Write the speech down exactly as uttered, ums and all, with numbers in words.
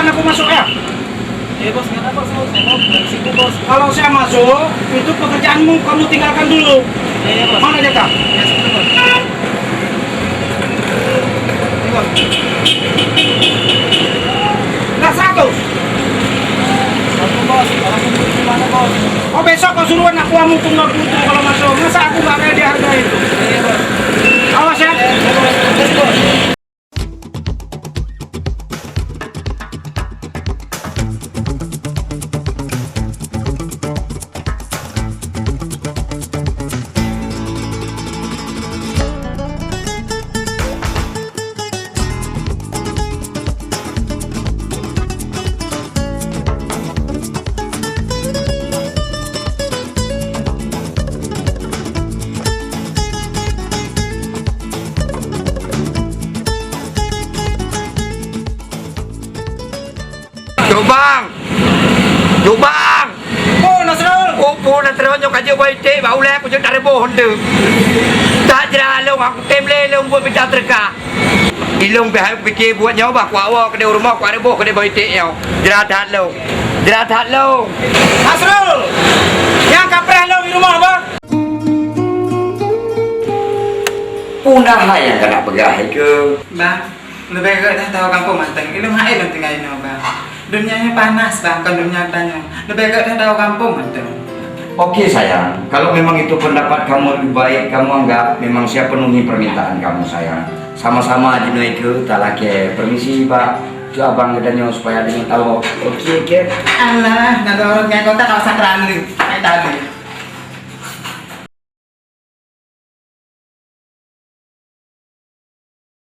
Kan aku masuk ya? Iya, Bos, nggak apa-apa, Bos. Saya mau dari situ, Bos. Kalau saya masuk, itu pekerjaanmu kamu tinggalkan dulu. Iya, iya, Bos. Mana jatah? Ya, situ, Bos. Ini, Bos. Lah satu. Satu, Bos. Kalau kumpul di mana, Bos? Oh, besok kau suruh anak buahmu tunggal pintu kalau masuk. Masa aku nggak ada dihargai itu? Iya, Bos. Awas ya. Iya, Bos. Iya, Bos. Cubang! Cubang! Oh, Nasrul! Oh, po Nasrul, nyoe ka jeuet boh iték, bak ulèe kujeuet tareuboh eunteuk. Tak jra lôn, aku tem lé lôn buet mita teuka. Ilôn pih hai piké buet nyoe bah, kuawoe keudéh u rumoh, kuareuboh keudéh boh iték nyoe. Jra that lôn. Jra that lôn. Nasrul! Nyang ka preh lôn di rumoh bah! Peue na hai nyang keuneuk peugah hai keu? Bah. Leubeh gèt that tawoe gampông mantong. Ilôn hana lôn tinggai inoe, Bang. Dunia nyoe panas, Bang, kon dunia tanyoe. Leubeh gèt that tawoe gampông mantong. Oke, sayang. Kalau memang itu pendapat kamu lebih baik, kamu anggap memang saya penuhi permintaan kamu, sayang. Sama-sama jinoe keu talakèe. Permisi, Pak. Cu abang geutanyoe supaya deungon tawoe. Oke, oke. Alah, na dua ureueng ngon kota ka usah terlalu. Hai tadi.